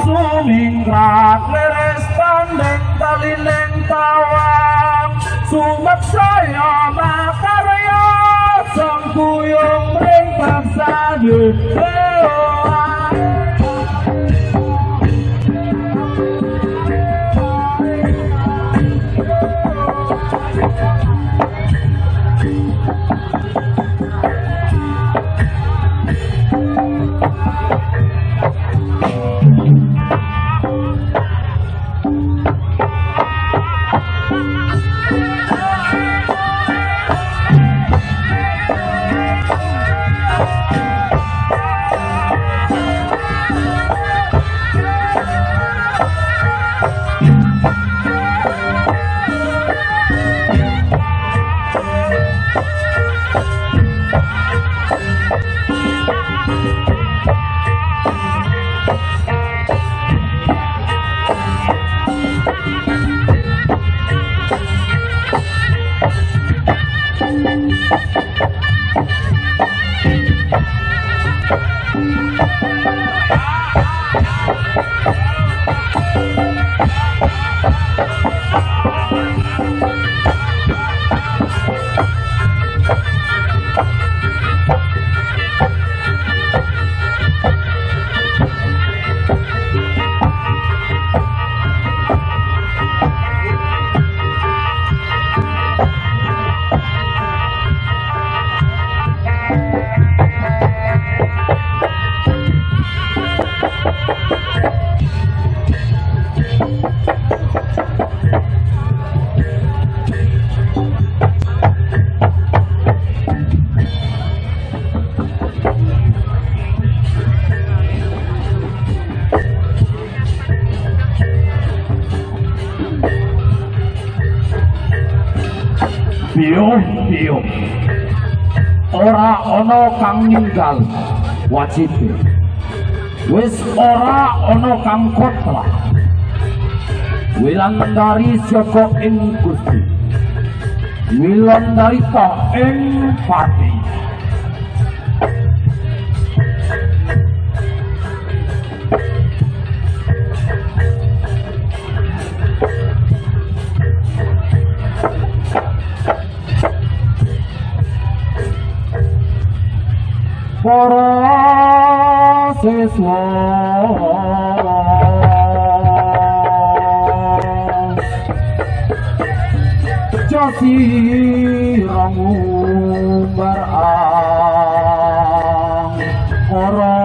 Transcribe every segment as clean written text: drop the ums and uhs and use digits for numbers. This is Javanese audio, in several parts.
Sumingrat leres tandeng talining tawang sumeksaya makarya sangkuyung ring paksane. Biyung-biyung ora ana kang ninggal wajibe, wis ora ana kang kotlak. Wilandari siaga ing Gusti, wilandari ta ing pati. Para siswa sira ngumbar angkara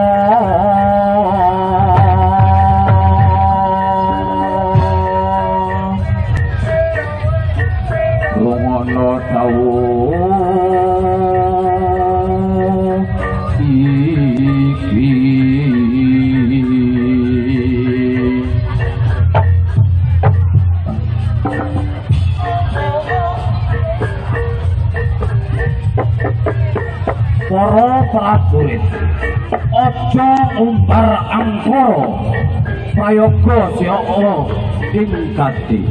rungono dawuh iki. Para prajurit aja umbar angkara prayoga siaka ing gati.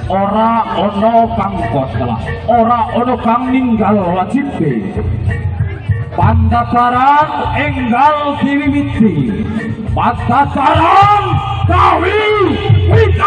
Ora ana kang kotlak, ora ana kang ninggal wajibe. Pandasaran enggal diwiwiti, pandasaran kawiwitan.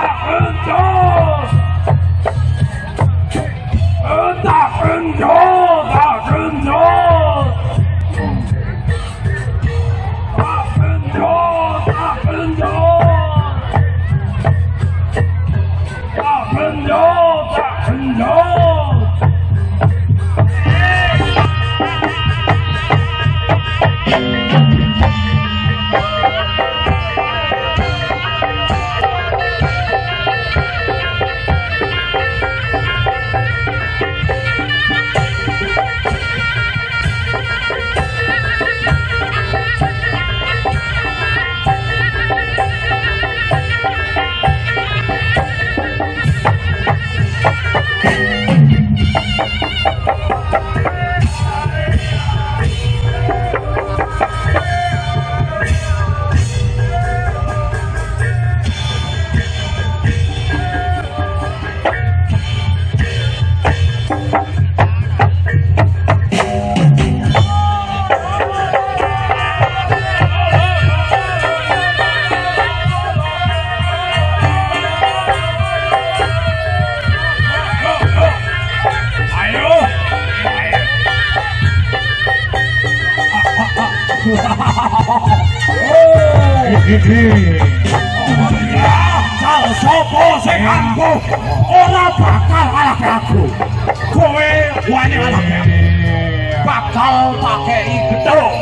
Tak genjot. Tak genjot, tak genjot. Tak genjot, tak genjot. Tak genjot, tak genjot. Jal sapa sing ampuh ora bakal ngalahke aku. Kowe wani ngalahke aku, bakal tak kei gethuk.